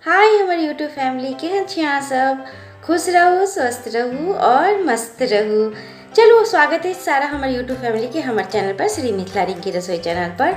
हाय हमर YouTube family, केहन छी अहाँ सब? खुश रहू, स्वस्थ रहू और मस्त रहू। चलू, स्वागत है सारा हमर यूट्यूब फैमिली के हमर चैनल पर, श्री मिथिला रिंकी रसोई चैनल पर।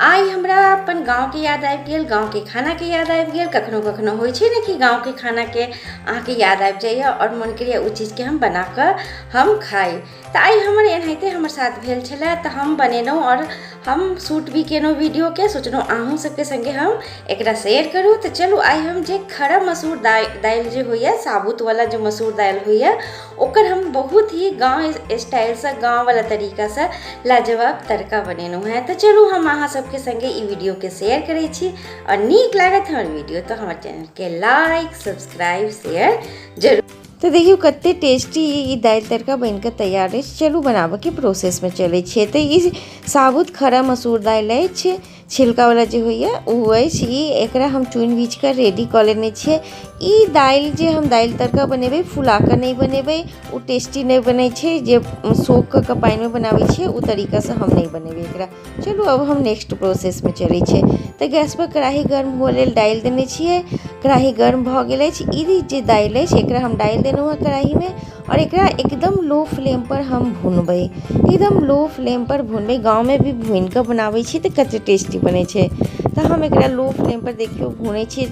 आइ हमरा अपन गाँवके याद आबि गेल, गाँवके खानाके याद आबि गेल। कखनो कखनो होइ छै ने कि गाँवके खानाके अहाँके याद आबि जाइए और मन करैए ओ चीजके हम बनाकऽ हम खाइ। तऽ आइ हमर एनाहिते हमर साथ भेल छलै, तऽ हम बनेलहुँ आओर हम शूट भी केलहुँ वीडियोके। सोचलहुँ अहूँ सबके सङ्गे हम एकरा शेयर करू। तऽ चलू, आइ हम जे खड़ा मसूर दालि जे होइए, साबुतवला जे मसूर दालि होइए, ओकर हम बहुत ही गाँव स्टाइलसँ, गाँववला तरीकासँ लाजवाब तड़का बनेलहुँ हेँ। तऽ चलू, हम अहाँ सबके सङ्गे ई वीडियोके शेयर करै छी आओर नीक लागत हमर वीडियो तऽ हमर चैनलके लाइक, सब्सक्राइब, शेयर जरूर। तऽ देखियौ कते टेस्टी ई दालि तड़का बनिकऽ तैयार अछि। चलू, बनाबऽके प्रोसेसमे चलै छियै। तऽ ई साबुत खड़ा मसूर दालि अछि, छिलकावला जे होइए ओ अछि ई। एकरा हम चुनि बीछिकऽ रेडी कऽ लेने छियै। ई दालि जे हम दालि तड़का बनेबै, फुलाकऽ नहि बनेबै, ओ टेस्टी नहि बनै छै। जे सोख कऽ कऽ पानिमे बनाबै छियै, ओ तरीकासँ हम नहि बनेबै एकरा। चलू, अब हम नेक्स्ट प्रोसेसमे चलै छियै। तऽ गैसपर कढ़ाही गर्म हुअ लेल डालि देने छियै। कढ़ाही गर्म भऽ गेल अछि। ई जे दालि अछि, एकरा हम डालि देलहुँ हँ कढ़ाहीमे आओर एकरा एकदम लो फ्लेमपर हम भुनबै, एकदम लो फ्लेमपर भुनबै। गाँवमे भी भुनिकऽ बनाबै छी तऽ कते टेस्टी बनै छै। तऽ हम एकरा लो फ्लेमपर, देखियौ, भुनै छी।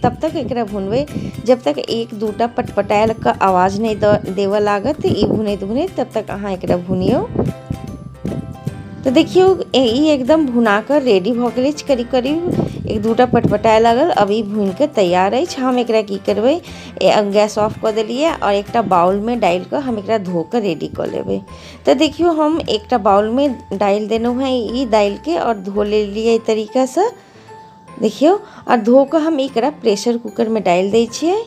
तब तक एकरा भुनबै जब तक एक दूटा पटपटायल कऽ आवाज नहि दऽ देबऽ लागत। ई भुनैत भुनैत तब तक अहाँ एकरा भुनियौ। तऽ देखियौ, ई एकदम भुनाकऽ रेडी भऽ गेल अछि। करीब करीब एक दूटा पटपटाए लागल। अब ई भुनिकऽ तैयार अछि। हम एकरा की करबै, गैस ऑफ कऽ देलियै आओर एकटा बाउलमे डालि कऽ हम एकरा धो कऽ रेडी कऽ लेबै। तऽ देखियौ, हम एकटा बाउलमे डालि देलहुँ हेँ ई दालिके आओर धो लेलियै एहि तरीकासँ, देखियौ। आओर धो कऽ हम एकरा प्रेशर कुकरमे डालि दै छियै।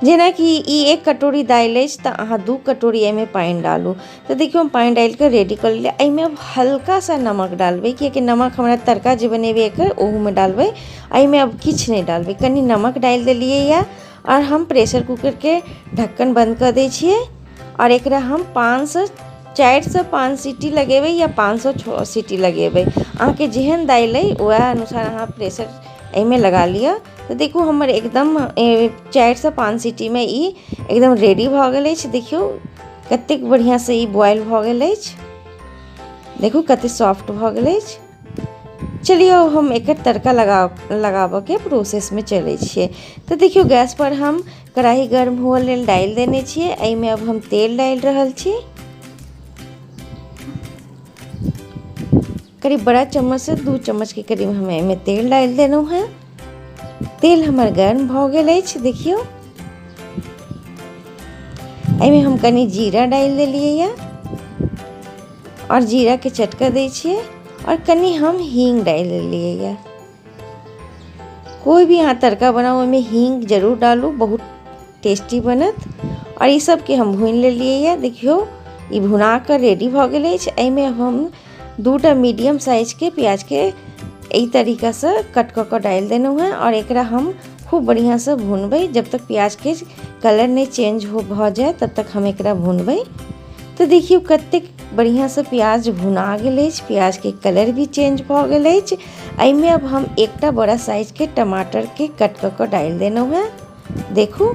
जेनाकि ई एक कटोरी दालि अछि तऽ अहाँ 2 कटोरी एहिमे पानि डालू। तऽ देखियौ, हम पानि डालि कऽ रेडी कऽ लेलियै। एहिमे अब हल्का सा नमक डालबै, किएकि नमक हमरा तड़का जे बनेबै एकर, ओहूमे डालबै। एहिमे अब किछु नहि डालबै। कनि नमक डालि देलियै यऽ आओर हम प्रेशर कुकरके ढक्कन बन्द कऽ दै छियै आओर एकरा हम पाँचसँ 4सँ 5 सीटी लगेबै या 5सँ 6 सीटी लगेबै। अहाँके जेहन दालि अइ, वएह अनुसार अहाँ प्रेशर एहिमे लगा लिअ। तऽ देखू, हमर एकदम 4सँ 5 सीटीमे ई एकदम रेडी भऽ गेल अछि। देखियौ, कतेक बढ़िआँसँ ई बॉयल भऽ गेल अछि। देखू, कतेक सॉफ्ट भऽ गेल अछि। चलियौ, हम एकर तड़का लगाबऽके प्रोसेसमे चलै छियै। तऽ देखियौ, गैसपर हम कढ़ाही गर्म हुअ लेल डालि देने छियै। एहिमे अब हम तेल डालि रहल छी। करीब बड़ा चम्मचसँ 2 चम्मचके करीब हम एहिमे तेल डालि देलहुँ हेँ। तेल हमर गर्म भऽ गेल अछि। देखियौ, एहिमे हम कनि जीरा डालि देलियै यऽ आओर जीराके चटका दै छियै आओर कनि हम हींग डालि देलियै यऽ। कोइ भी अहाँ तड़का बनाउ, ओहिमे हींग जरूर डालू, बहुत टेस्टी बनत। आओर ई सबके हम भूनि लेलियै यऽ। देखियौ, ई भुना कऽ रेडी भऽ गेल अछि। एहिमे हम दूटा मीडियम साइजके प्याजके एहि तरीकासँ कट कऽ कऽ डालि देलहुँ हेँ आओर एकरा हम खूब बढ़िआँसँ भुनबै। जब तक प्याजके कलर नहि चेंज हो भऽ जाय, तब तक हम एकरा भुनबै। तऽ देखियौ, कतेक बढ़िआँसँ प्याज भुना गेल अछि। प्याजके कलर भी चेंज भऽ गेल अछि। एहिमे अब हम एकटा बड़ा साइजके टमाटरके कट कऽ कऽ डालि देलहुँ हेँ, देखू।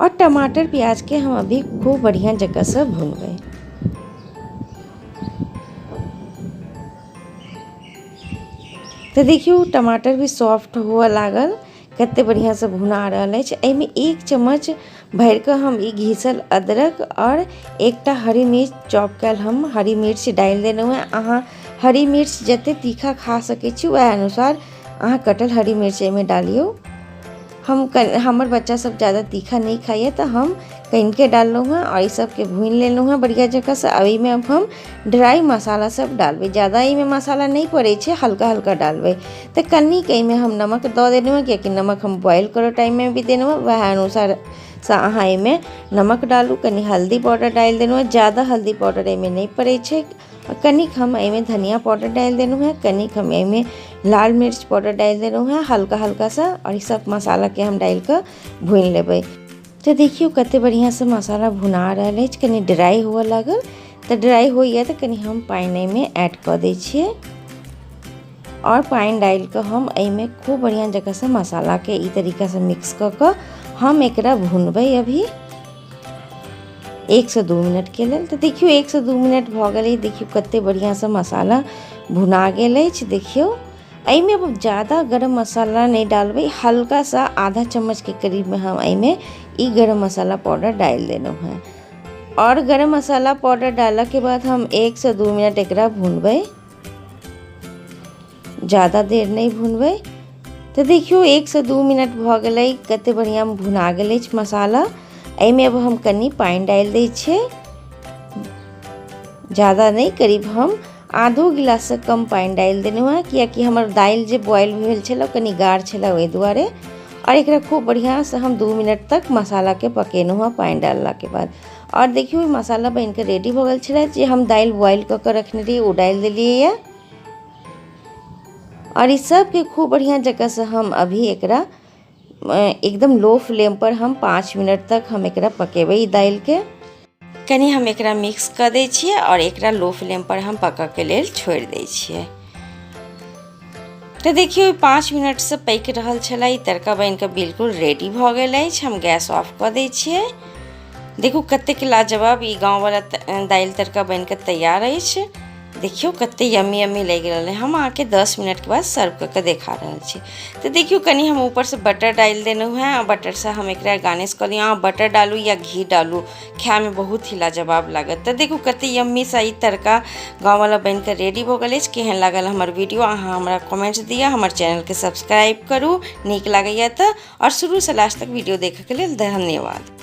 आओर टमाटर प्याजके हम अभी खूब बढ़िआँ जकाँसँ भुनबै। तऽ देखियौ, टमाटर भी सॉफ्ट हुअ लागल। कते बढ़िआँसँ भुना रहल अछि। एहिमे एक चम्मच भरिकऽ हम ई घिसल अदरक आओर एकटा हरी मिर्च, चॉप कयल हम हरी मिर्च डालि देलहुँ हेँ। अहाँ हरी मिर्च जतेक तीखा खा सकै छी, वएह अनुसार अहाँ कटल हरी मिर्च एहिमे डालियौ। हम हमर बच्चा सब ज़्यादा तीखा नहि खाइए, तऽ हम कनिके डाललहुँ हेँ आओर ई सबके भूनि लेलहुँ हेँ बढ़िआँ जकाँसँ। आब एहिमे अब हम ड्राइ मसाला सब डालबै। ज़्यादा एहिमे मसाला नहि पड़ै छै, हल्का हल्का डालबै। तऽ कनिक एहिमे हम नमक दऽ देलहुँ हेँ, कियाकि नमक हम बॉयल करऽ टाइममे भी देलहुँ हेँ। वएह अनुसारसँ अहाँ एहिमे नमक डालू। कनि हल्दी पाउडर डालि देलहुँ हेँ। ज़्यादा हल्दी पाउडर एहिमे नहि पड़ै छै। कनिक हम एहिमे धनिया पाउडर डालि देलहुँ हेँ। कनिक हम एहिमे लाल मिर्च पाउडर डालि देलहुँ हेँ, हल्का हल्का सा। आओर ई सब मसालाके हम डालि कऽ भूनि लेबै। तऽ देखियौ, कते बढ़िआँसँ मसाला भुना रहल अछि। कनि ड्राइ हुअ लागल। तऽ ड्राइ होइए तऽ कनि हम पानि एहिमे ऐड कऽ दै छियै। आओर पानि डालि कऽ हम एहिमे खूब बढ़िआँ जकाँसँ मसालाके ई तरीकासँ मिक्स कऽ कऽ हम एकरा भुनबै अभी 1 से 2 मिनटके लेल। तऽ देखियौ, 1 से 2 मिनट भऽ गेलै। देखियौ, कतेक बढ़िआँसँ मसाला भुना गेल अछि। देखियौ, एहिमे ज़्यादा गरम मसाला नहि डालबै। हल्का सा आधा चम्मचके करीबमे हम एहिमे ई गरम मसाला पाउडर डालि देलहुँ हेँ। आओर गरम मसाला पाउडर डालऽके बाद हम 1 से 2 मिनट एकरा भुनबै, ज़्यादा देर नहि भुनबै। तऽ देखियौ, 1 से 2 मिनट भऽ गेलै। कतेक बढ़िआँ भुना गेल अछि मसाला। एहिमे अब हम कनि पानि डालि दै छियै। ज़्यादा नहि, करीब हम आधो गिलाससँ कम पानि डालि देलहुँ हेँ, कियाकि हमर दालि जे बॉयल भेल छलै, कनि गाढ़ छलै, ओहि दुआरे। आओर एकरा खूब बढ़िआँसँ हम 2 मिनट तक मसालाके पकेलहुँ हँ पानि डाललाके बाद। आओर देखियौ, मसाला बनिकऽ रेडी भऽ गेल छलै। जे हम दालि बॉयल कऽ कऽ रखने रहियै, ओ डालि देलियै। आओर ई सबके खूब बढ़िआँ जकाँसँ हम अभी एकरा एकदम लो फ्लेम पर हम 5 मिनट तक हम एकरा पकेबै ई दालिके। कनि हम एकरा मिक्स कऽ दै छियै आओर एकरा लो फ्लेम पर हम पकऽके लेल छोड़ि दै छियै। तऽ देखियौ, 5 मिनटसँ पकि रहल छलै। ई तड़का बनि कऽ बिल्कुल रेडी भऽ गेल अछि। हम गैस ऑफ कऽ दै छियै। देखू, कतेक लाजवाब ई गाँववला दालि तड़का बनि कऽ तैयार अछि। देखियौ, कते यम्मी यम्मी लागि रहल है। हम अहाँके 10 मिनटके बाद सर्व कऽ कऽ देखा रहल छी। तऽ देखियौ, कनि हम ऊपरसँ बटर डालि देलहुँ हेँ। बटरसँ हम एकरा गार्निश कऽ लिअ। अहाँ बटर डालू या घी डालू, खायमे बहुत ही लाजवाब लागत। तऽ देखू, कते यम्मी सा ई तड़का गाँववला बनि कऽ रेडी भऽ गेल अछि। केहन लागल हमर वीडियो, अहाँ हमरा कमेंट्स दिअ। हमर चैनलके सब्सक्राइब करू नीक लागैए तऽ। आओर शुरूसँ लास्ट तक वीडियो देखयके लेल धन्यवाद।